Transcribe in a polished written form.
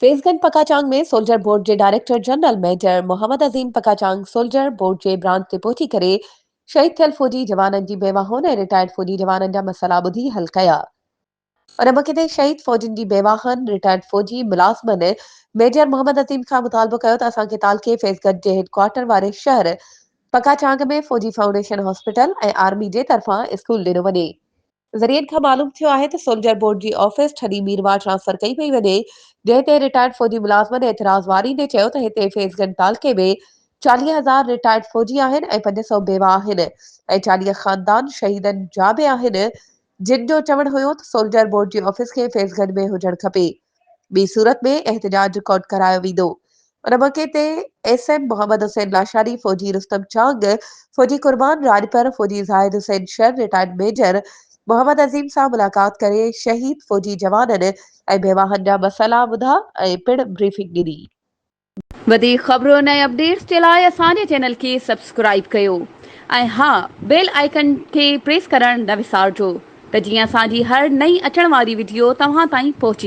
Faiz Ganj Pacca Chang ۾ soldier board جي director general major Muhammad Azeem Pakachang soldier board جي branch تي پهچي ڪري شهيد ٿيل فوجي جوانن جي بيواهن ۽ رٽائرڊ فوجي جوانن جا مسئلا ٻڌي حل ڪيا. ان موقعي تي شهيد فوجين جي بيواهن، رٽائرڊ فوجي ملازمن ميجر محمد عظيم کان مطالبو ڪيو ته اسان کي تعلقي فيض گنج جي هيڊ ڪوارٽر واري شهر پڪاچانگ ۾ فوجي فائونڊيشن هاسپيٽل ۽ آرمي جي طرفان اسڪول ڏنو وڃي. ذريعن کان معلوم ٿيو آهي ته سولجر بورڊ جي آفيس ٺري ميرواهه ٽرانسفر ڪئي پئي وڃي، جنهن تي رٽائرڊ فوجي ملازمن اعتراض واريندي چيو ته هتي فيض گنج تعلقي ۾ 40 هزار رٽائرڊ فوجي آهن ۽ 500 بيواهه آهن ۽ 40 خاندان شهيدن جا به آهن، جن جو چوڻ هيو ته سولجر بورڊ جي آفيس کي فيض گنج ۾ هجڻ کپي. ٻي صورت ۾ احتجاج رڪارڊ ڪرايو ويندو. ان موقعي تي ايس ايم محمد حسين لاشاري، فوجي رستم چانگ، فوجي قربان راڄپر، فوجي زاهد حسين شر، رٽائرڊ ميجر محمد عظيم سان ملاقات ڪري شهيد فوجي جوانن ۽ بيواهن جا مسئلا ٻڌا ۽ پڻ بريفنگ ڏني. وڌيڪ خبرن ۽ اپڊيٽس جي لاء اسان جي چينل کي سبسڪرائيب ڪيو ۽ ها بيل آئيڪن کي پريس ڪرڻ نه وسارجو ته جيئن اسان جي هر نئين اچڻ واري وڊيو توهان تائين پهچي.